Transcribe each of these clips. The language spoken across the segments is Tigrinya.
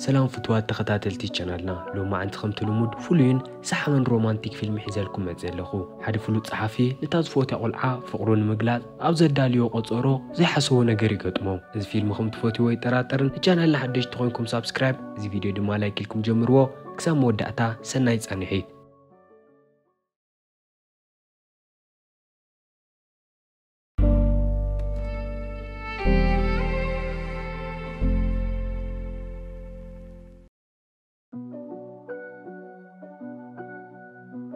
ሰላም ፍትዋት ተኸታተልቲ ቻናልና፣ ሎማዓንቲ ከምቲ ልሙድ ፍሉይን ሰሓብን ሮማንቲክ ፊልም ሒዘልኩም መፅእ ኣለኹ። ሓደ ፍሉጥ ጸሓፊ ነታ ዝፈትያ ቆልዓ ፍቕሩ ንምግላጽ ኣብ ዘዳልዮ ቆጸሮ ዘይሓሰቦ ነገር ይገጥሞ። እዚ ፊልም ከም ትፈትይዎ ይጠራጠርን። ንቻናልና ሓደሽቲ ኮይንኩም ሳብስክራይብ፣ እዚ ቪድዮ ድማ ላይክ ኢልኩም ጀምርዎ። ክሳብ መወዳእታ ሰናይ ጻንሒት።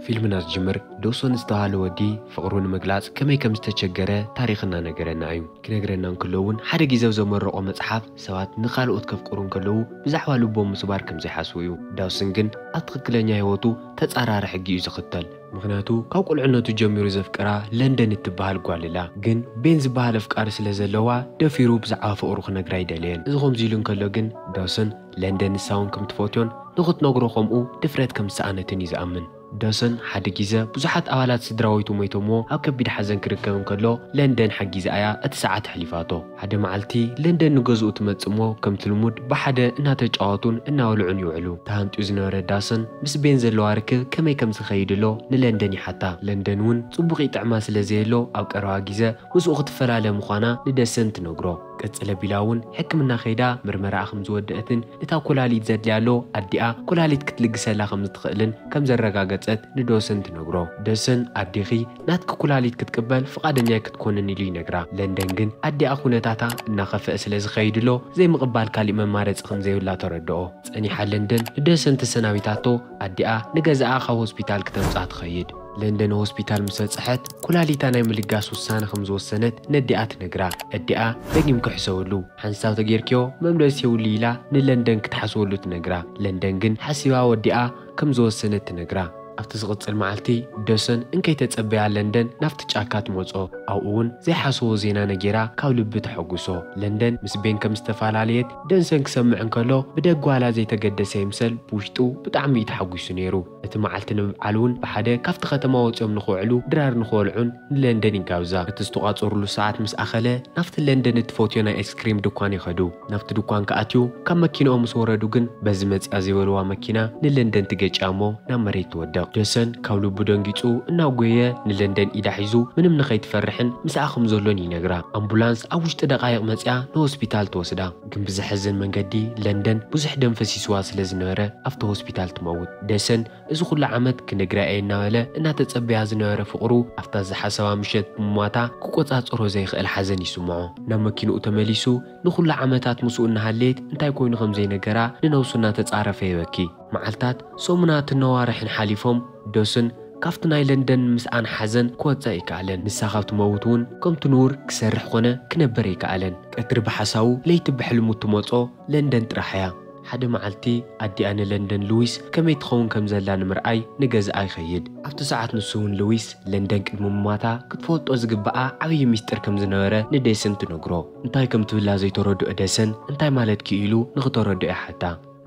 ፊልምና ዝጅምር ዶሶን ዝተባህለ ወዲ ፍቕሩ ንምግላጽ ከመይ ከም ዝተቸገረ ታሪኽ እናነገረና እዩ። ክነግረና እንከሎ እውን ሓደ ግዜ ኣብ ዘመረቖ መጽሓፍ ሰባት ንኻልኦት ከፍቅሩ እንከለዉ ብዛዕባ ልቦም ምስባር ከም ዘይሓስቡ እዩ። ዳውስን ግን ኣብ ትኽክለኛ ህይወቱ ተጻራሪ ሕጊ እዩ ዝኽተል። ምኽንያቱ ካብ ቁልዕነቱ ጀሚሩ ዘፍቅራ ለንደን እትበሃል ጓል እላ። ግን ቤን ዝበሃል ኣፍቃሪ ስለ ዘለዋ ደፊሩ ብዛዕባ ፍቕሩ ክነግራ ኣይደለየን። እዚ ከምዚ ኢሉ እንከሎ ግን ዳውስን ለንደን ንሳ እውን ከም ትፈትዮን ንኽትነግሮ ከምኡ ድፍረት ከም ዝሰኣነትን እዩ ዝኣምን። ዶሰን ሓደ ግዜ ብዙሓት ኣባላት ስድራ ቤቱ ሞይቶምዎ ኣብ ከቢድ ሓዘን ክርከብ እንከሎ ለንደን ሓጊዛ እያ እቲ ሰዓት ኣሕሊፋቶ። ሓደ መዓልቲ ለንደን ንገዝኡ ትመጽእ እሞ ከምቲ ልሙድ ብሓደ እናተጫወቱን እናበልዑን ይውዕሉ። ተሃንጥዩ ዝነበረ ዳሰን ምስ ቤን ዘለዋ ርክብ ከመይ ከም ዝኸይድ ኣሎ ንለንደን ይሓታ። ለንደን እውን ጽቡቕ ይጥዕማ ስለ ዘየሎ ኣብ ቀረባ ግዜ ምስኡ ክትፈላለ ምዃና ንደሰን ትነግሮ። ቀጽል ኣቢላ እውን ሕክምና ከይዳ ምርመራኣ ከም ዝወደአትን ነታ ኩላሊት ዘድልያ ኣሎ ኣዲኣ ኩላሊት ክትልግሰላ ከም ዝትኽእልን ከም ዘረጋገጸት ንዶሰን ትነግሮ። ደሰን ኣዴኺ ናትኪ ኩላሊት ክትቅበል ፍቓደኛ ኣይክትኮንን ኢሉ ይነግራ። ለንደን ግን ኣዲኣ ኩነታታ እናኸፍአ ስለ ዝኸይድ ኣሎ ዘይምቕባል ካሊእ መማረጺ ከም ዘይብላ ተረድኦ። ጸኒሓ ለንደን ንደሰን ተሰናቢታቶ ኣዲኣ ንገዛኣ ካብ ሆስፒታል ክተምጽኣ ትኸይድ። ለንደን ሆስፒታል ምስ በጽሐት ኩላሊታ ናይ ምልጋስ ውሳነ ከም ዝወሰነት ነዲኣ ትነግራ። ኣዲኣ ደጊምኪ ሕሰብሉ፣ ሓንሳብ ተጌርክዮ መምለሲ የብሉ ኢላ ንለንደን ክትሓስበሉ ትነግራ። ለንደን ግን ሓሲባ ወዲኣ ከም ዝወሰነት ትነግራ። ኣብቲ ዝቕጽል መዓልቲ ደሰን እንከይተጸበያ ለንደን ናብቲ ጫካ ትመጾ። ኣብኡ እውን ዘይሓስቦ ዜና ነጊራ ካብ ልቢ ተሐጉሶ። ለንደን ምስ ቤን ከም ዝተፈላለየት ደንሰን ክሰምዕ እንከሎ ብደጓላ ዘይተገደሰ ይምሰል ብውሽጡ ብጣዕሚ እዩ ተሓጒሱ ነይሩ። እቲ መዓልቲ ንምብዓል እውን ብሓደ ካብቲ ከተማ ወጺኦም ንኽውዕሉ ድራር ንኽወልዑን ንለንደን ይጋብዛ። እቲ ዝተቋጸሩሉ ሰዓት ምስ ኣኸለ ናብቲ ለንደን እትፈትዮ ናይ ኣይስክሪም ድኳን ይኸዱ። ናብቲ ድኳን ክኣትዩ ካብ መኪንኦም ምስ ወረዱ ግን በዚ መጽያ ዘይበልዋ መኪና ንለንደን ትገጭያ እሞ ናብ መሬት ትወድቕ። ደሰን ካብ ልቡ ደንጊጹ እናጎየ ንለንደን ኢዳ ሒዙ ምንም ንኸይትፈርሕን ምስኣ ከም ዘሎን ይነግራ። ኣምቡላንስ ኣብ ውሽጢ ደቓይቕ መጽያ ንሆስፒታል ትወስዳ። ግን ብዘሕዝን መንገዲ ለንደን ብዙሕ ደም ፈሲስዋ ስለ ዝነበረ ኣብቲ ሆስፒታል ትመውት። ደሰን እዚ ኩሉ ዓመት ክነግራ እየ እናበለ እናተጸበያ ዝነበረ ፍቕሩ ኣብታ ዝሓሰባ ምሸት ብምሟታ ክቆጻጸሮ ዘይኽእል ሓዘን ይስምዖ። ናብ መኪንኡ ተመሊሱ ንኹሉ ዓመታት ምስኡ እናሃለየት እንታይ ኮይኑ ከም ዘይነገራ ንነብሱ እናተጻረፈ ይበኪ። መዓልታት፣ ሰሙናትን ነዋርሕን ሓሊፎም ዶስን ካብቲ ናይ ለንደን ምስኣን ሓዘን ክወጽእ ኣይከኣለን። ንሳ ካብ ትመውት እውን ከምቲ ንቡር ክሰርሕ ኮነ ክነበር ኣይከኣለን። ቀትሪ ብሓሳቡ ለይቲ ብሕልሙ እትመጾ ለንደን ጥራሕ እያ። ሓደ መዓልቲ ኣዲኣ ንለንደን ሉዊስ ከመይ ትኸውን ከም ዘላ ንምርኣይ ንገዝኣ ይኸይድ። ኣብቲ ሰዓት ንሱ እውን ሉዊስ ለንደን ቅድሚ ምሟታ ክትፈልጦ ዝግብኣ ዓብዪ ሚስጥር ከም ዝነበረ ንደሰን ትነግሮ። እንታይ ከም ትብላ ዘይተረድኦ ደሰን እንታይ ማለትኪ ኢሉ ንኽተረድኦ ይሓታ።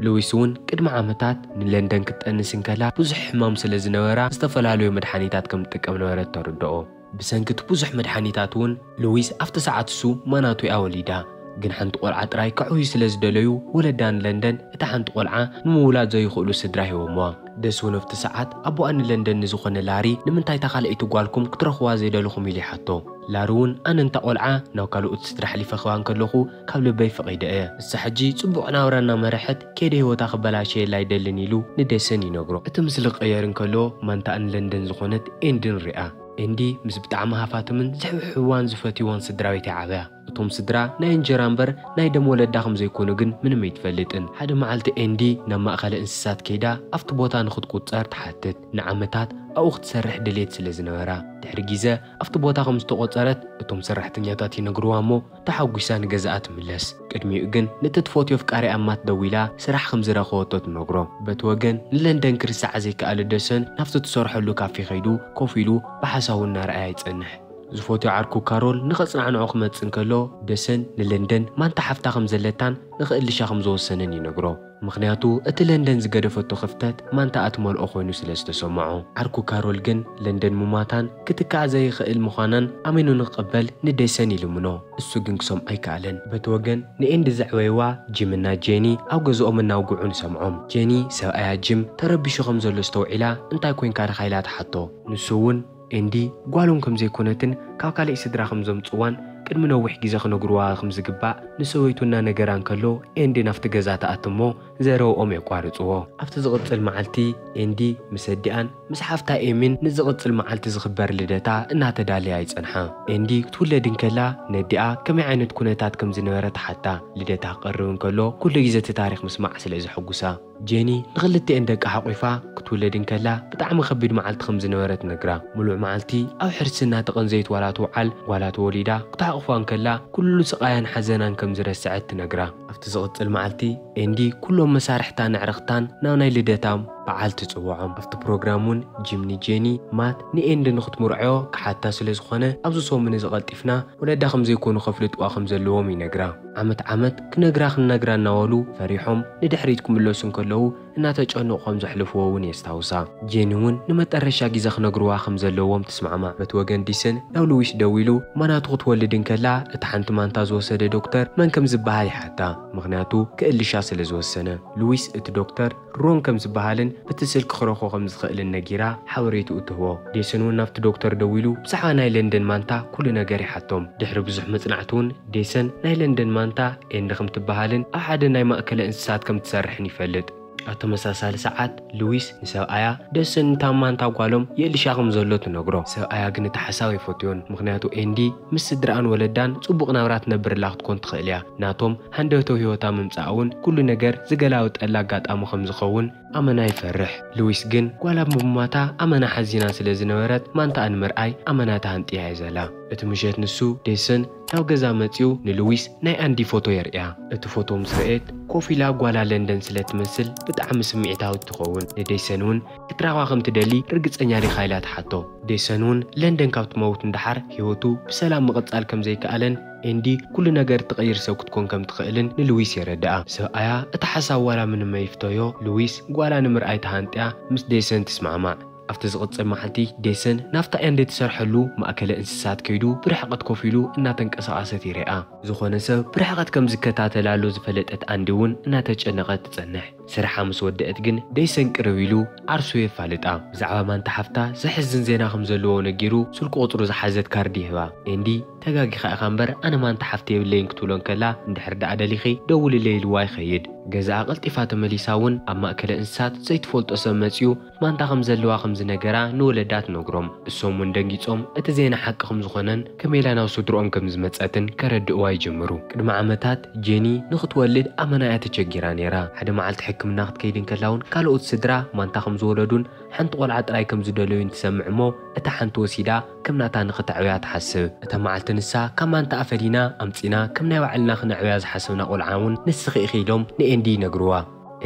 ሉዊስ እውን ቅድሚ ዓመታት ንለንደን ክትጠንስ እንከላ ብዙሕ ሕማም ስለ ዝነበራ ዝተፈላለዩ መድሓኒታት ከም ትጥቀም ነበረት ተረድኦ። ብሰንኪ እቲ ብዙሕ መድሓኒታት እውን ሉዊስ ኣብቲ ሰዓት እሱ ማናቱያ ወሊዳ። ግን ሓንቲ ቆልዓ ጥራይ ከዕውዩ ስለ ዝደለዩ ወለዳ ንለንደን እታ ሓንቲ ቆልዓ ንምውላድ ዘይኽእሉ ስድራ ሂቦምዋ። ደስ እውን ኣብቲ ሰዓት ኣቦኣ ንለንደን ንዝኾነ ላሪ ንምንታይ እታ ካልኣይቲ ጓልኩም ክትረኽዋ ዘይደለኹም ኢሉ ይሓቶ። ላሪ እውን ኣነ እንታ ቆልዓ ናብ ካልኦት ስድራ ኣሕሊፈ ክህባ እንከለኹ ካብ ልበይ ፈቒደ እየ። ንሳ ሕጂ ጽቡቕ ናብራ እናመርሐት ከይደ ህይወታ ክበላሸየላ ኣይደልን ኢሉ ንደሰን ይነግሮ። እቲ ምስሊ ክቕየር እንከሎ ማንታኣ ንለንደን ዝኾነት ኤንድን ሪኣ። ኤንዲ ምስ ብጣዕሚ ሃፋትምን ዝሕብሕብዋን ዝፈትይዋን ስድራ ቤት ይዓበያ። እቶም ስድራ ናይ እንጀራ እምበር ናይ ደም ወለዳ ከም ዘይኮኑ ግን ምንም ኣይትፈልጥን። ሓደ መዓልቲ ኤንዲ ናብ ማእከለ እንስሳት ከይዳ ኣብቲ ቦታ ንኽትቁጸር ትሓትት። ንዓመታት ኣብኡ ክትሰርሕ ድሌት ስለ ዝነበራ። ድሕሪ ግዜ ኣብቲ ቦታ ከም ዝተቖጸረት እቶም ሰራሕተኛታት ይነግርዋ እሞ ተሓጒሳ ንገዛኣ ትምለስ። ቅድሚኡ ግን ነቲ ትፈትዮ ኣፍቃሪኣ ማት ደዊላ ስራሕ ከም ዝረኸበቶ ትነግሮ። በቲ ወገን ንለንደን ክርስዓ ዘይከኣለ ደሰን ናብቲ ትሰርሐሉ ካፌ ከይዱ ኮፍ ኢሉ ብሓሳቡ እናረኣያ ይጸንሕ። ዝፈትዮ ዓርኩ ካሮል ንኸጽናዕንዖ ክመጽእ እንከሎ፣ ደሰን ንለንደን ማንታ ሓፍታ ከም ዘለታን ንኽእልሻ ከም ዝወሰነን ይነግሮ። ምኽንያቱ እቲ ለንደን ዝገደፈቶ ክፍተት ማንታ እትመልኦ ኮይኑ ስለ ዝተሰምዖ። ዓርኩ ካሮል ግን ለንደን ምሟታን ክትከኣ ዘይኽእል ምዃናን ኣሚኑ ንክቕበል ንደሰን ይልምኖ። እሱ ግን ክሰምዖ ኣይከኣለን። በቲ ወገን ንኤንዲ ዘዕበይዋ ጂምና ጄኒ ኣብ ገዝኦም እናውግዑ ንሰምዖም። ጄኒ ሰብኣያ ጂም ተረቢሹ ከም ዘሎ ዝተውዒላ፣ "እንታይ ኮይንካ ድኻ?" ኢላ ትሓቶ። ንሱ እውን ኤንዲ ጓሎም ከም ዘይኮነትን ካብ ካልእ ስድራ ከም ዘምጽዋን ቅድሚ ነዊሕ ግዜ ክነግርዋ ከም ዝግባእ ንሰበይቱ እናነገራ እንከሎ፣ ኤንዲ ናብቲ ገዛ ትኣቱ እሞ ዘረብኦም የቋርጽዎ። ኣብቲ ዝቕጽል መዓልቲ ኤንዲ ምስ ኣዲኣን ምስ ሓፍታ ኤሚን ንዝቕጽል መዓልቲ ዝኽበር ልደታ እናተዳለያ ይጸንሓ። ኤንዲ ክትውለድ እንከላ ነዲኣ ከመይ ዓይነት ኩነታት ከም ዝነበረ ትሓታ። ልደታ ክቐርብ እንከሎ ኩሉ ግዜ እቲ ታሪኽ ምስማዕ ስለ ዘሐጉሳ። ጄኒ ንኽልቲኤን ደቂ ሓቑፋ ክትውለድ እንከላ ብጣዕሚ ከቢድ መዓልቲ ከም ዝነበረ ትነግራ። ሙሉእ መዓልቲ ኣብ ሕርሲ እናተቐንዘይት ዋላ ትውዓል፣ ጓላ ተወሊዳ ክትሓቑፋ እንከላ ኩሉ ስቓያን ሓዘናን ከም ዝረስዐት ትነግራ። ኣብቲ ዝቕጽል መዓልቲ ኤንዲ ኩሎም መሳርሕታን ኣዕርኽታን ናብ ናይ ልደታ በዓል ትጽውዖም። ኣብቲ ፕሮግራም እውን ጂም ንጄኒ ማት ንኤንዲ ንኽትምርዖ ክሓታ ስለ ዝኾነ፣ "ኣብዚ ሰሙን እዚ ቀልጢፍና ወለዳ ከም ዘይኮኑ ከፍልጥዋ ከም ዘለዎም ይነግራ። ዓመት ዓመት ክነግራ ክንነግራ እናበሉ ፈሪሖም ንድሕሪት ክምለሱ እንከለዉ እናተጨነቑ ከም ዘሕልፍዎ እውን የስታውሳ። ጄኒ እውን ንመጠረሻ ግዜ ክነግርዋ ከም ዘለዎም ትስማዕማዕ። በቲ ወገን ዴሰን ናብ ሉዊስ ደዊሉ ማናቱ ክትወልድ እንከላ እቲ ሓንቲ ማንታ ዝወሰደ ዶክተር መን ከም ዝበሃል ይሓታ፣ ምኽንያቱ ክእልሻ ስለ ዝወሰነ። ሉዊስ እቲ ዶክተር ሮን ከም ዝበሃልን በቲ ስልኪ ክረኽቦ ከም ዝኽእልን ነጊራ ሓበሬትኡ ትህቦ። ዴሰን እውን ናብቲ ዶክተር ደዊሉ ብዛዕባ ናይ ለንደን ማንታ ኩሉ ነገር ይሓቶም። ድሕሪ ብዙሕ መጽናዕቲ እውን ዴሰን ናይ ለንደን ማንታ ኤንዲ ከም ትበሃልን ኣብ ሓደ ናይ ማእከለ እንስሳት ከም ትሰርሕን ይፈልጥ። ኣብ ተመሳሳሊ ሰዓት ሉዊስ ንሰብኣያ ደሰን ንታ ማንታ ጓሎም የእልሻ ከም ዘሎ ትነግሮ። ሰብኣያ ግን እቲ ሓሳብ ኣይፈትዮን፣ ምኽንያቱ ኤንዲ ምስ ስድራኣን ወለዳን ጽቡቕ ናብራ ትነብርላ ክትኮን ትኽእል እያ። ናቶም ሃንደበታዊ ህይወታ ምምጻእ እውን ኩሉ ነገር ዝገላብጠላ ኣጋጣሚ ከም ዝኸውን ኣመና ይፈርሕ። ሉዊስ ግን ጓላ ብምማታ ኣመና ሓዚና ስለ ዝነበረት ማንታኣ ንምርኣይ ኣመና ተሃንጥያ እያ ዘላ። እቲ ምሸት ንሱ ዴሰን ናብ ገዛ መጺኡ ንሉዊስ ናይ ኣንዲ ፎቶ የርእያ። እቲ ፎቶ ምስ ረኤት ኮፍ ኢላ ጓላ ለንደን ስለ ትመስል ብጣዕሚ ስምዒታዊት ትኸውን። ንዴሰን እውን ክትረኽባ ከም ትደሊ ርግጸኛ ዲኻ ኢላ ትሓቶ። ዴሰን እውን ለንደን ካብ ትመውት እንድሓር ህይወቱ ብሰላም ምቕጻል ከም ዘይከኣለን ኤንዲ ኩሉ ነገር ትቐይር ሰብ ክትኮን ከም ትኽእልን ንሉዊስ የረድኣ። ሰብኣያ እቲ ሓሳብ ዋላ ምንም ኣይፍተዮ፣ ሉዊስ ጓላ ንምርኣይ ተሃንጥያ ምስ ዴሰን ትስማዕማዕ። ኣብቲ ዝቕጽል መዓልቲ ዴሰን ናብታ ኤንዲ ትሰርሐሉ ማእከለ እንስሳት ከይዱ ብርሕቐት ኮፍ ኢሉ እናተንቀሳቐሰት ይርኣ። ዝኾነ ሰብ ብርሕቐት ከም ዝከታተላሉ ዝፈለጠት ኣንዲ እውን እናተጨነቐት ትጸንሕ። ስርሓ ምስ ወደአት ግን ዴሰን ቅርብ ኢሉ ዓርሱ የፋልጣ። ብዛዕባ ማንታ ሓፍታ ዘሕዝን ዜና ከም ዘለዎ ነጊሩ ስልኪ ቁጽሩ ዝሓዘት ካርድ ይህባ። ኤንዲ "ተጋጊኻ ኢኻ እምበር ኣነ ማንታ ሓፍቲ የብለይን" ክትብሎ እንከላ፣ "እንድሕር ደኣ ደሊኺ ደውልለይ" ኢልዋ ይኸይድ። ገዛኣ ቀልጢፋ ተመሊሳ እውን ኣብ ማእከለ እንስሳት ዘይትፈልጦ ሰብ መጺኡ ማንታ ከም ዘለዋ ከም ዝነገራ ንወለዳ ትነግሮም። እሶም እውን ደንጊጾም እቲ ዜና ሓቂ ከም ዝኾነን ከመይ ኢላ ናብ ስድርኦም ከም ዝመጸትን ከረድእዋ ይጅምሩ። ቅድሚ ዓመታት ጄኒ ንኽትወልድ ኣመና እያ ተቸጊራ ነይራ። ሓደ መዓልቲ ሕክምና ክትከይድ እንከላ እውን ካልኦት ስድራ ማንታ ከም ዝወለዱን ሓንቲ ቆልዓ ጥራይ ከም ዝደለዩን ትሰምዕ እሞ እታ ሓንቲ ወሲዳ ከም ናታ ንኽተዕብያ ትሓስብ። እታ መዓልቲ ንሳ ካብ ማንታኣ ፈሊና ኣምጺና ከም ናይ ባዕልና ክነዕብያ ዝሓሰብና ቆልዓ እውን ንስኺ ኢኺ ኢሎም ንኤንዲ ይነግርዋ።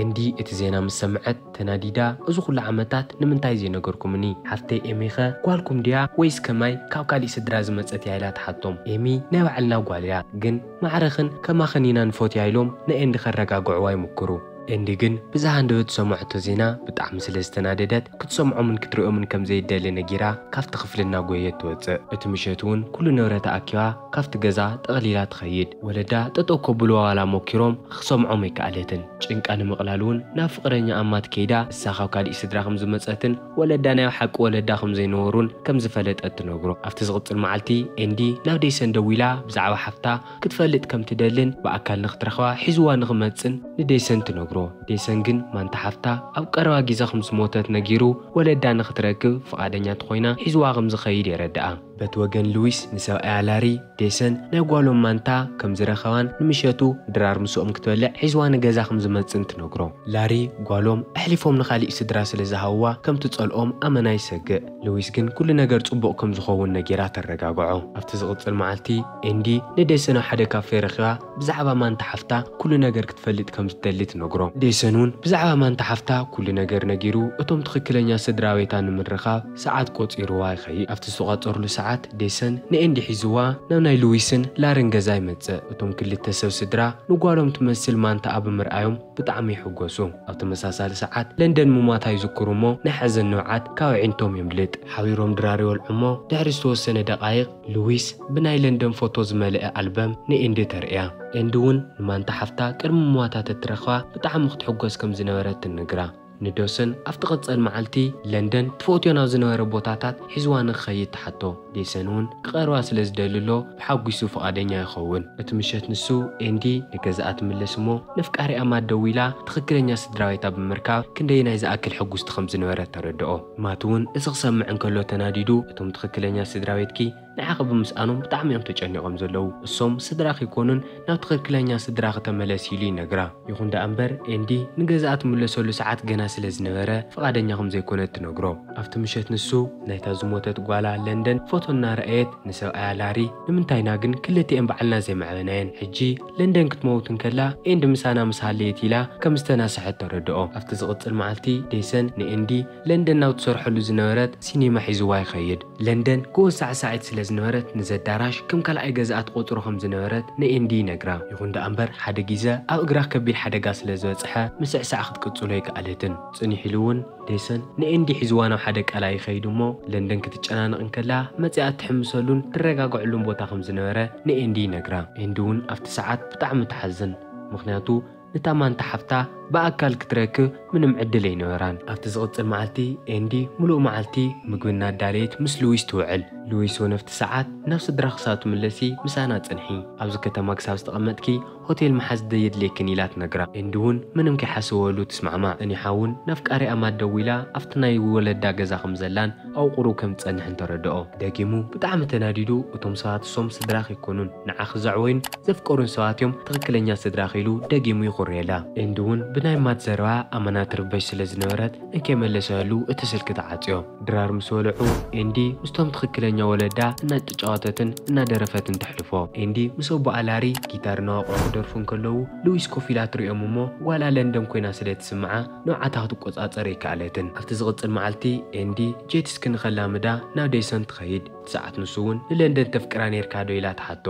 ኤንዲ እቲ ዜና ምስ ሰምዐት ተናዲዳ፣ "እዚ ኩሉ ዓመታት ንምንታይ ዘይነገርኩምኒ? ሓፍተይ ኤሚኸ ጓልኩም ድያ ወይስ ከማይ ካብ ካሊእ ስድራ ዝመጸት እያ?" ኢላ ትሓቶም። ኤሚ ናይ ባዕልና ጓል እያ፣ ግን ማዕረኽን ከማኽን ኢና ንፈትያ ኢሎም ንኤንዲ ከረጋግዕዋ ይምክሩ። ኤንዲ ግን ብዛ ሃንደበት ዝሰምዐቶ ዜና ብጣዕሚ ስለ ዝተናደደት ክትሰምዖምን ክትሪኦምን ከም ዘይደሊ ነጊራ ካብቲ ክፍሊ እናጎየት ትወጽእ። እቲ ምሸት እውን ኩሉ ንብረታ ኣኪባ ካብቲ ገዛ ጠቕሊላ ትኸይድ። ወለዳ ጠጠው ከብልዋ ዋላ ሞኪሮም ክሰምዖም ኣይከኣለትን። ጭንቃ ንምቕላል እውን ናብ ፍቕረኛ ኣማት ከይዳ፣ እሳ ካብ ካሊእ ስድራ ከም ዝመጸትን ወለዳ ናይ ሓቂ ወለዳ ከም ዘይነበሩን ከም ዝፈለጠት ትነግሮ። ኣብቲ ዝቕጽል መዓልቲ ኤንዲ ናብ ዴሰን ደዊላ ብዛዕባ ሓፍታ ክትፈልጥ ከም ትደልን ብኣካል ንኽትረኽባ ሒዝዋ ንኽመጽን ንዴሰን ትነግሮ። ዴሰን ግን ማንታ ሓፍታ ኣብ ቀረባ ግዜ ከም ዝሞተት ነጊሩ ወለዳ ንኽትረክብ ፍቓደኛ እንተኾይና ሒዝዋ ከም ዝኸይድ የረድኣ። በቲ ወገን ሉዊስ ንሰብኣያ ላሪ ዴሰን ናይ ጓሎም ማንታ ከም ዝረኸባን ንምሸቱ ድራር ምስኦም ክትበልዕ ሒዝዋ ንገዛ ከም ዝመጽን ትነግሮ። ላሪ ጓሎም ኣሕሊፎም ንኻሊእ ስድራ ስለ ዝሃብዋ ከም ትጸልኦም ኣመና ይሰግእ። ሉዊስ ግን ኩሉ ነገር ጽቡቕ ከም ዝኸውን ነጊራ ተረጋግዖ። ኣብቲ ዝቕጽል መዓልቲ ኤንዲ ንዴሰን ኣብ ሓደ ካፌ ረኺባ ብዛዕባ ማንታ ሓፍታ ኩሉ ነገር ክትፈልጥ ከም ዝደሊ ትነግሮ። ዴሰን እውን ብዛዕባ ማንታ ሓፍታ ኩሉ ነገር ነጊሩ እቶም ትኽክለኛ ስድራ ቤታ ንምርኻብ ሰዓት ቆጺርዋ ይኸይድ። ኣብቲ ዝተቋጸርሉ ሰዓት ሰዓት ዴሰን ንኤንዲ ሒዝዋ ናብ ናይ ሉዊስን ላርን ገዛ ይመጽእ። እቶም ክልተ ሰብ ስድራ ንጓሎም ትመስል ማንታኣ ብምርኣዮም ብጣዕሚ ይሕጎሱ። ኣብ ተመሳሳሊ ሰዓት ለንደን ምሟታ ይዝክሩ እሞ ናይ ሓዘን ንብዓት ካብ ኣዒንቶም የምልጥ። ሓቢሮም ድራር ይወልዑ እሞ ድሕሪ ዝተወሰነ ደቓይቕ ሉዊስ ብናይ ለንደን ፎቶ ዝመልአ ኣልበም ንኤንዲ ተርእያ። ኤንዲ እውን ንማንታ ሓፍታ ቅድሚ ምሟታ ተትረኽባ ብጣዕሚ ክትሕጎስ ከም ዝነበረት ትንግራ። ንዴሰን ኣብቲ ቀጸል መዓልቲ ለንደን ትፈትዮ ናብ ዝነበረ ቦታታት ሒዝዋ ንክኸይድ ትሓቶ። ዴሰን እውን ክቐርባ ስለ ዝደሊ ኣሎ ብሓጒሱ ፍቓደኛ ይኸውን። እቲ ምሸት ንሱ ኤንዲ ንገዛኣ ትምለስ እሞ ነፍቃሪኣ ማት ደዊላ ትኽክለኛ ስድራቤታ ብምርካብ ክንደየናይ ዝኣክል ሕጉስቲ ከም ዝነበረት ተረድኦ። ማት እውን እዚ ክሰምዕ እንከሎ ተናዲዱ እቶም ትኽክለኛ ስድራቤትኪ ንዓኺ ብምስኣኖም ብጣዕሚ እዮም ተጨኒቖም ዘለዉ። እሶም ስድራኺ ይኮኑን ናብ ትኽክለኛ ስድራኺ ተመለሲ ኢሉ ይነግራ። ይኹን ደኣ እምበር ኤንዲ ንገዛኣ ትምለሰሉ ሰዓት ገና ስለ ዝነበረ ፍቓደኛ ከም ዘይኮነት ትነግሮ። ኣብቲ ምሸት ንሱ ናይታ ዝሞተት ጓላ ለንደን ፎቶ እናረኣየት ንሰብኣያ ላሪ ንምንታይና ግን ክልቲኤን ባዕልና ዘይመዕበናየን? ሕጂ ለንደን ክትመውት እንከላ ኤንዲ ምሳና ምስ ሃለየት ኢላ ከም ዝተናስሐት ተረድኦ። ኣብቲ ዝቕጽል መዓልቲ ዴሰን ንኤንዲ ለንደን ናብ ትሰርሐሉ ዝነበረት ሲኒማ ሒዝዋ ይኸይድ። ለንደን ጎበዝ ሳዕሳዒት ስለ ዝነበረት ነዚ ኣዳራሽ ከም ካልኣይ ገዛኣ ትቖጽሮ ከም ዝነበረት ንኤንዲ ይነግራ። ይኹን ደኣ እምበር ሓደ ግዘ ኣብ እግራ ከቢድ ሓደጋ ስለ ዝበጽሐ ምስዕሳዕ ክትቅጽሎ ኣይከኣለትን። ጽኒሕ ኢሉ እውን ዴሰን ንኤንዲ ሒዝዋ ናብ ሓደ ቀላይ ይኸይድ እሞ ለንደን ክትጨናነቕ እንከላ መጺኣ እትሕምሰሉን ትረጋግዐሉን ቦታ ከም ዝነበረ ንኤንዲ ይነግራ። ኤንዲ እውን ኣብቲ ሰዓት ብጣዕሚ ትሓዝን። ምኽንያቱ ነታ ማንታ ሓፍታ ብኣካል ክትረክብ ምንም ዕድል ኣይነበራን። ኣብቲ ዝቕጽል መዓልቲ ኤንዲ ምሉእ መዓልቲ ምግቢ እናዳለየት ምስ ሉዊስ ትውዕል። ሉዊስ እውን ኣብቲ ሰዓት ናብ ስድራ ክሳብ ትምለሲ ምሳና ጽንሒ፣ ኣብዚ ከተማ ክሳብ ዝተቐመጥኪ ሆቴል ምሓዝ ዘየድልየክን ኢላ ትነግራ። ኤንዲ እውን ምንም ከይሓሰበሉ ትስማዕማዕ። ጸኒሓ እውን ነፍቃሪኣ ማት ደዊላ ኣብቲ ናይ ወለዳ ገዛ ከም ዘላን ኣብ ቁሩብ ከም ትጸንሕን ተረድኦ። ደጊሙ ብጣዕሚ ተናዲዱ እቶም ሰባት እሶም ስድራኺ ኣይኮኑን፣ ንዓኺ ዘዕወዩን ዘፍቀሩን ሰባት እዮም ትኽክለኛ ስድራኺ ኢሉ ደጊሙ ይኹርየላ። ኤንዲ እውን ብናይ ማት ዘረባ ኣመና ትርበሽ ስለ ዝነበረት እንከይመለሰሉ እቲ ስልኪ ተዓጽዮ። ድራር ምስ ወልዑ ኤንዲ ምስቶም ትኽክለኛ ወለዳ እናተጫወተትን እናደረፈትን ተሕልፎ። ኤንዲ ምስ ኣቦኣ ላሪ ጊታር እናወቕዑ ክደርፉ እንከለዉ ሉዊስ ኮፍ ኢላ ትሪኦም እሞ ዋላ ለንደን ኮይና ስለ ትስምዓ ንብዓታ ክትቆጻጸር ኣይከኣለትን። ኣብቲ ዝቕጽል መዓልቲ ኤንዲ ጄትስኪ ንኸላምዳ ናብ ዴሰን ትኸይድ። እቲ ሰዓት ንሱ እውን ንለንደን ተፍቅራ ኔርካ ዶ ኢላ ትሓቶ።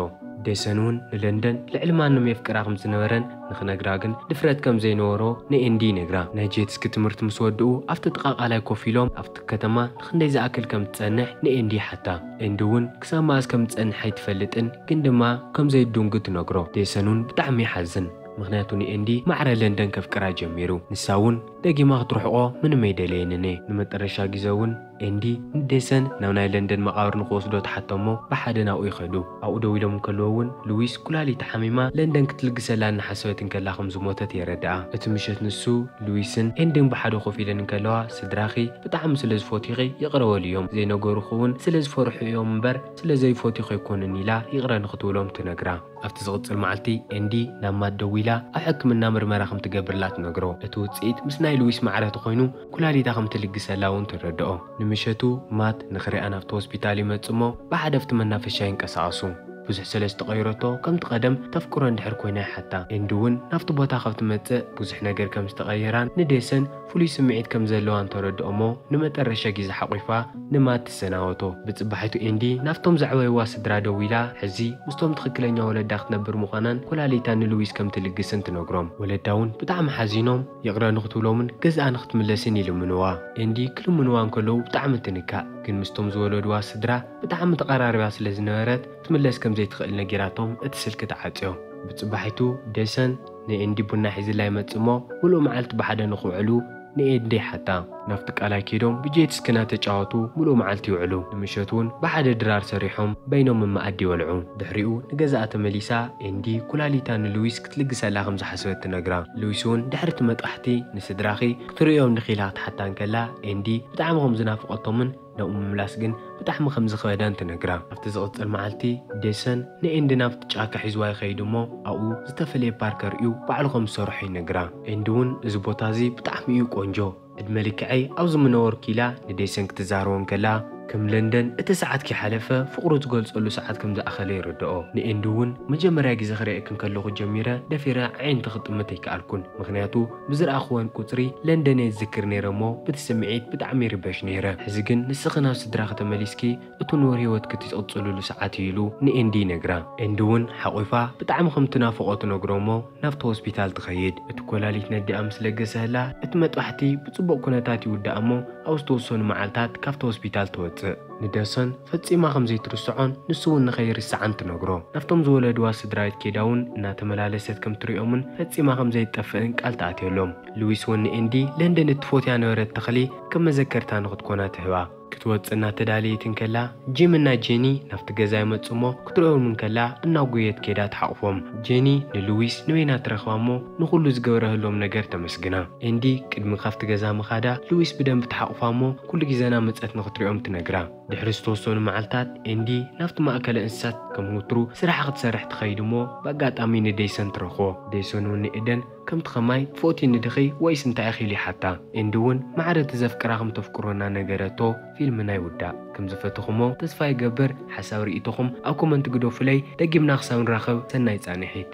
ዴሰን እውን ንለንደን ልዕሊ ማንም የፍቅራ ከም ዝነበረን ንኽነግራ ግን ድፍረት ከም ዘይነበሮ ንኤንዲ ይነግራ። ናይ ጄትስኪ ትምህርቲ ምስ ወድኡ ኣብቲ ጥቓ ቃላይ ኮፍ ኢሎም ኣብቲ ከተማ ንኽንደይ ዝኣክል ከም ትጸንሕ ንኤንዲ ይሓታ። ኤንዲ እውን ክሳብ መኣስ ከም ትጸንሕ ኣይትፈልጥን ግን ድማ ከም ዘይድንጉ ትነግሮ። ዴሰን እውን ብጣዕሚ ይሓዝን። ምኽንያቱ ንኤንዲ ማዕረ ለንደን ከፍቅራ ጀሚሩ። ንሳ እውን ደጊማ ክትርሕቆ ምንም ኣይደለየንን እየ። ንመጠረሻ ግዘ እውን ኤንዲ ንዴሰን ናብ ናይ ለንደን መቓብር ንክወስዶ ትሓቶ እሞ ብሓደ ናብኡ ይኸዱ። ኣብኡ ደው ኢሎም እንከለዉ እውን ሉዊስ ኩላሊት ሓሚማ ለንደን ክትልግሰላ እናሓሰበት እንከላ ከም ዝሞተት የረድኣ። እቲ ምሸት ንሱ፣ ሉዊስን ኤንድን ብሓደ ኮፍ ኢለን እንከለዋ ስድራኺ ብጣዕሚ ስለ ዝፈትዩኺ ይቕረ በልዮም። ዘይነገሩኺ እውን ስለ ዝፈርሑ እዮም እምበር ስለ ዘይፈትዩኺ ኣይኮኑን ኢላ ይቕረ ንክትብሎም ትነግራ። ኣብቲ ዝቕጽል መዓልቲ ኤንዲ ናብ ማት ደዊላ ኣብ ሕክምና ምርመራ ከም ትገብርላ ትነግሮ። እቲ ውጽኢት ምስ ናይ ሉዊስ ማዕረ ተኾይኑ ኩላሊታ ከም ትልግሰላ እውን ትረድኦ። ንምሸቱ ማት ንኽሪኣ ናብቲ ሆስፒታል ይመጽእ እሞ ብሓደ ኣብቲ መናፈሻ ይንቀሳቐሱ። ብዙሕ ስለ ዝተቐይረቶ ከምቲ ቀደም ተፍቅሮ እንድሕር ኮይና ይሓታ። ኤንዲ እውን ናብቲ ቦታ ካብ ትመጽእ ብዙሕ ነገር ከም ዝተቐየራን ንዴሰን ፍሉይ ስምዒት ከም ዘለዋን ተረድኦ እሞ ንመጠረሻ ግዜ ሓቑፋ ንማት ትሰናበቶ። ብጽባሒቱ ኤንዲ ናብቶም ዘዕበይዋ ስድራ ደዊላ ሕዚ ምስቶም ትኽክለኛ ወለዳ ክትነብር ምዃናን ኩላሊታ ንሉዊስ ከም ትልግስን ትነግሮም። ወለዳ እውን ብጣዕሚ ሓዚኖም ይቕረ ንክትብሎምን ገዝኣ ንክትምለስን ይልምንዋ። ኤንዲ ክልምንዋ እንከለዉ ብጣዕሚ ትንካእ፣ ግን ምስቶም ዝወለድዋ ስድራ ብጣዕሚ ተቐራሪባ ስለ ዝነበረት ትምለስ ከም ዘይትኽእል ነጊራቶም እቲ ስልኪ ተዓጽዮ። ብጽባሒቱ ዴሰን ንኤንዲ ቡና ሒዝላ ይመጽእ እሞ ምሉእ መዓልቲ ብሓደ ንኽውዕሉ ንኤንዲ ይሓታ። ናብቲ ቃላይ ከይዶም ብጄት ስኪ እናተጫወቱ ምሉእ መዓልቲ ይውዕሉ። ንምሸት እውን ብሓደ ድራር ሰሪሖም በይኖም መኣዲ ይበልዑ። ድሕሪኡ ንገዛኣ ተመሊሳ ኤንዲ ኩላሊታ ንሉዊስ ክትልግሰላ ከም ዝሓሰበት ትነግራ። ሉዊስ እውን ድሕሪ እቲ መጥቃሕቲ ንስድራኺ ክትርእዮም ዲኺ ኢላ ክትሓታ እንከላ ኤንዲ ብጣዕሚ ከም ዝናፍቐቶምን ናብኡ ምምላስ ግን ብጣዕሚ ከም ዝኸበዳን ትነግራ። ኣብቲ ዝቕጽል መዓልቲ ዴሰን ንኤንዲ ናብቲ ጫካ ሒዝዋ ይኸይድ እሞ ኣብኡ ዝተፈለየ ፓርክ ኣርእዩ ባዕሉ ከም ዝሰርሖ ይነግራ። ኤንዲ እውን እዚ ቦታ እዚ ብጣዕሚ እዩ ቆንጆ፣ ዕድመ ልክዐይ ኣብዚ ምነበርኩ ኢላ ንዴሰን ክትዛረቦ እንከላ ከም ለንደን እቲ ሰዓት ከይሓለፈ ፍቕሩ ዝገልጸሉ ሰዓት ከም ዝኣኸለ ይርድኦ። ንኤንዲ እውን መጀመርያ ግዜ ክርእየክን ከለኹ ጀሚረ ደፊረ ኣዒንቲ ክጥምት ኣይከኣልኩን፣ ምኽንያቱ ብዝረኣኽወን ቁጽሪ ለንደን እየ ዝዝክር ነይረ እሞ ብቲ ስምዒት ብጣዕሚ ይርበሽ ነይረ። ሕዚ ግን ንስኺ ናብ ስድራኺ ተመሊስኪ እቱ ንቡር ህይወትኪ ትቕጽልሉ ሰዓት እዩ ኢሉ ንኤንዲ ይነግራ። ኤንዲ እውን ሓቑፋ ብጣዕሚ ከም ትናፍቖ ትነግሮ እሞ ናብቲ ሆስፒታል ትኸይድ። እቲ ኮላሊት ነዲኣ ምስ ለገሰ ህላ እቲ መጥባሕቲ ብጽቡቕ ኩነታት ይውዳእ እሞ ኣብ ዝተወሰኑ መዓልታት ካብቲ ሆስፒታል ትወጽእ። ንደሶን ፈጺማ ከም ዘይትርስዖን ንሱ እውን ንኸይርስዓን ትነግሮ። ናብቶም ዝወለድዋ ስድራቤት ኬዳ እውን እናተመላለሰት ከም ትሪኦምን ፈጺማ ከም ዘይትጠፍእን ቃል ትኣትየሎም። ሉዊስ እውን ንኤንዲ ለንደን እትፎትያ ነበረት ተኽሊ ከም መዘከርታ ንኽትኮና ትህባ። ክትወጽእ እናተዳለየት እንከላ ጂም እና ጄኒ ናብቲ ገዛ ይመጽኡ እሞ ክትሪኦም እንከላ እናጎየት ኬዳ ትሓቑፎም። ጄኒ ንሉዊስ ንበይና ትረኽባ እሞ ንኹሉ ዝገበረህሎም ነገር ተመስግና። ኤንዲ ቅድሚ ካብቲ ገዛ ምኻዳ ሉዊስ ብደንቢ ትሓቑፋ እሞ ኩሉ ግዜ እናመጸት ንኽትሪኦም ትነግራ። ድሕሪ ዝተወሰኑ መዓልታት ኤንዲ ናብቲ ማእከለ እንስሳት ከም ወትሩ ስራሓ ክትሰርሕ ትኸይድ እሞ ብኣጋጣሚ ንዴይሰን ትረኽቦ። ዴይሰን እውን ንኤደን ከምቲ ኸማይ ትፈትይኒ ዲኺ ወይስ እንታይ ኢኺ ኢሉ ይሓታ። ኤንዲ እውን ማዕረ እቲ ዘፍቅራ ከም ተፍቅሮ እናነገረቶ ፊልምና ይውዳእ። ከም ዝፈተኹሞ ተስፋ ይገብር። ሓሳብ ርእይቶኹም ኣብ ኮመንት ግደፉለይ። ደጊምና ክሳብ ንራኸብ ሰናይ ጻንሒት።